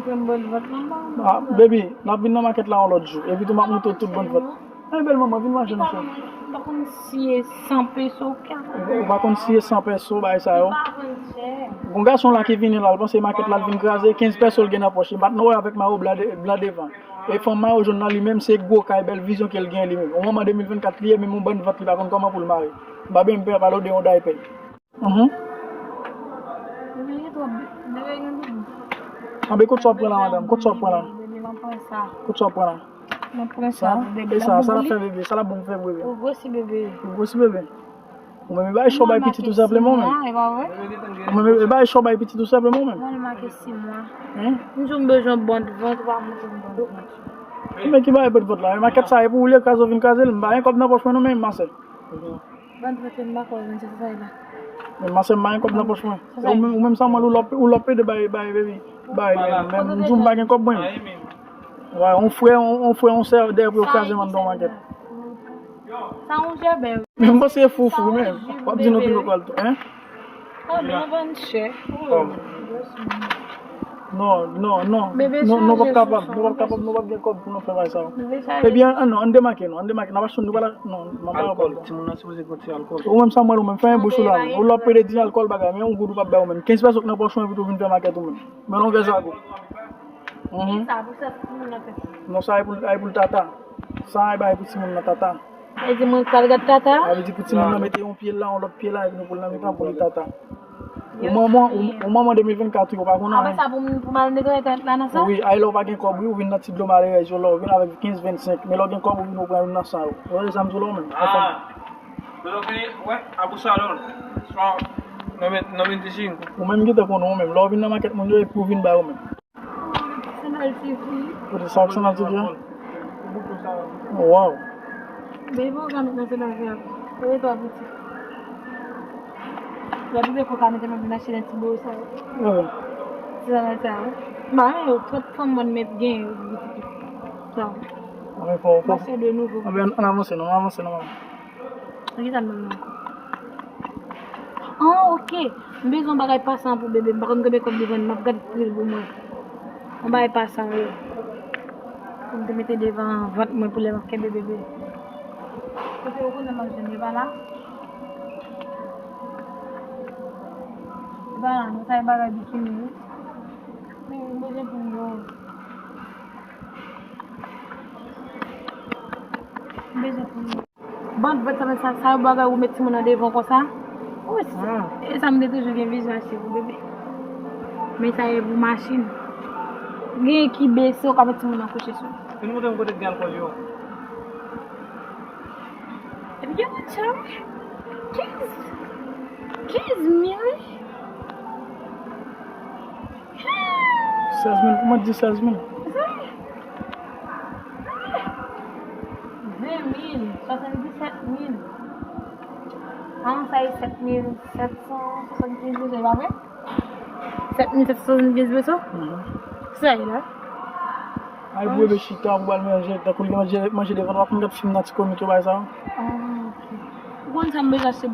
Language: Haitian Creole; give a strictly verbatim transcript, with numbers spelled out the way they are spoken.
Pran bòn vant lan ba mwen. Ah, baby, n ap vin nan makèt la yon lòt jou. Epi tou m ap montre w tout bòn vant. Ay, bèl manman, vin mache, non, cheri. Ou pa konn siye san peso, ou pa konn. Ou pa konn siye san peso, bagay sa yo. Li pa vann chè. Gon gason la ki vini la, l panse makèt la, l vin kraze, kenz peso l gen nan pòch li. Maten wè avèk mayo blan de-, blan devan. E fanm mayo jòn nan li menm, se gwo kay, bèl vizyon ke l gen li menm. Yon manman de mil vennkat li ye, menm yon bòn vant li pa konn kòman pou l mare. M pa byen pè pale w de yon daypè. Mhm. Bebe gen twòp, bebe gen bebe. Anben, kot sa w ap pran la, madanm? Kot sa w ap pran la? Bebe, m ap pran sa. Kot sa w ap pran la? M ap pran sa pou bebe. E sa, sa l ap fè bebe? Sa l ap bon pou fè pou bebe? Pou gwosi bebe. Pou gwosi bebe? Ou menm, e bay cho bay pitit ou senpleman, ou menm. Ou menm, e bay cho bay pitit ou senpleman, ou menm. Mwen make sis mwa. Hein? M di w m bezwen bòn vant, ou pa montre m bòn vant. Men ki bagay bòn vant la? Makèt sa, e pou ou l kraze, ou vin kraze l, m pa gen kòb nan pòch mwen non, men masè. Bòn vant, m pa kwè, men se sa la. Men masè, m pa gen kòb nan pòch mwen. Ou menm, ou menm sa mwen, ou lòp, ou lòp pede bay, bay, baby. Bay, men, men, m di w m pa gen kòb mwen. Wè, on frè, on, on frè, on sè, dèyè pou yo kraze m anndan yon makèt. Sa yon jèbè. Men m panse e foufou, men. W ap di nou ki lokal tou, hein? Oh, men yon vann chè. Oh. Non, non, non. Bebe, non, nou p ap kapab, nou p ap kapab, nou p ap gen kòb pou nou fè bagay sa yo. Ebyen, an non, ann demake nou, ann demake, n ap achte nou pa la, non, manman yo pa. Alkòl, timoun nan sipoze pran ti alkòl. Ou menm Samuel, ou menm, fè yon bouch ou la, ou lòp pede di alkòl bagay, men yon goud ou p ap bay ou menm. Kenz peso k nan pòch ou epi tou vin fè makèt ou menm. Men longè zago. Mhm. Sa pou sèt timoun nan fè. Non, sa e pou, e pou l tata. Sa e bay pou timoun nan tata. Sa vle di mwen k al gad tata? Sa vle di pou timoun nan mete yon pye la, yon lòt pye la, epi nou pou l nan mitan pou li tata. Ou manman, ou, ou manman de mil vennkat, wi, ou pa konn anyen. Apre sa, pou m, pou m al netwaye tèt la nan sa? Wi, ay lè w pa gen kòb, wi, ou vin nan ti dlo malerèz yo, lè w vin avèk kenz, vennsenk. Men lè w gen kòb, ou vin ou pran youn nan san yo. Ou wè sa m di w la, ou menm. Ah. Pero que, wè, Abu Salon. Nan men, nan men di jing. Ou menm ki te konn ou menm. Lè w vin nan makèt moun yo, epi ou vin bay ou menm. Sandal ti fi. Kote sa ak sandal ti fi a? Oh, wow. Baby, ou ka met nan sandal sa. Ou e twa piti. Lè bebe ko ka mete nan vin achte nan ti bowo sa. Ti sandal sa. Ba, yo, twòp fanm mòn met gen yo, piti. Sa. Anben, fò, fò. Mache de nouvo. Anben, ann avanse, non, ann avanse, non, manman. Kisa m nan ankò? Ah, ok. M bezwen yon bagay pasan pou bebe. M pa konn konbyen kòb li vann. M ap gad pri l pou mwen. Yon bagay pasan, wi. Pou m te mete devan vant mwen pou lè m ap kenbe bebe. Kote ou konnen m ap jwenn li pa la? Li pa la, non, sa e bagay bikini, wi. Men, m bezwen pou m yo. M bezwen pou m yo. Bòn vant sa, sa, sa yo bagay ou met timoun nan devan konsa. Wi, e sa m te toujou gen vizyon achte pou bebe. Men sa e pou machin. Gen ki bese, ou ka met timoun nan kouche sou. Vin montre m kote k gen alkòl yo. Epi gen moun chay. Kenz. Kenz mil. Sèz mil, kòman di sèz mil? Ven mil, swasanndisèt mil. Ah, sa e sèt mil sèt san swasannkenz peso, e pa vre? Sèt mil sèt san swasannkenz peso? Mhm. Sa e la. Ay, pou bebe chita, pou al manje, tankou li manje, manje devan, w ap gad fim nan ti komik yo, bagay sa yo. Ah, ok. Ou konn sa m bezwen achte?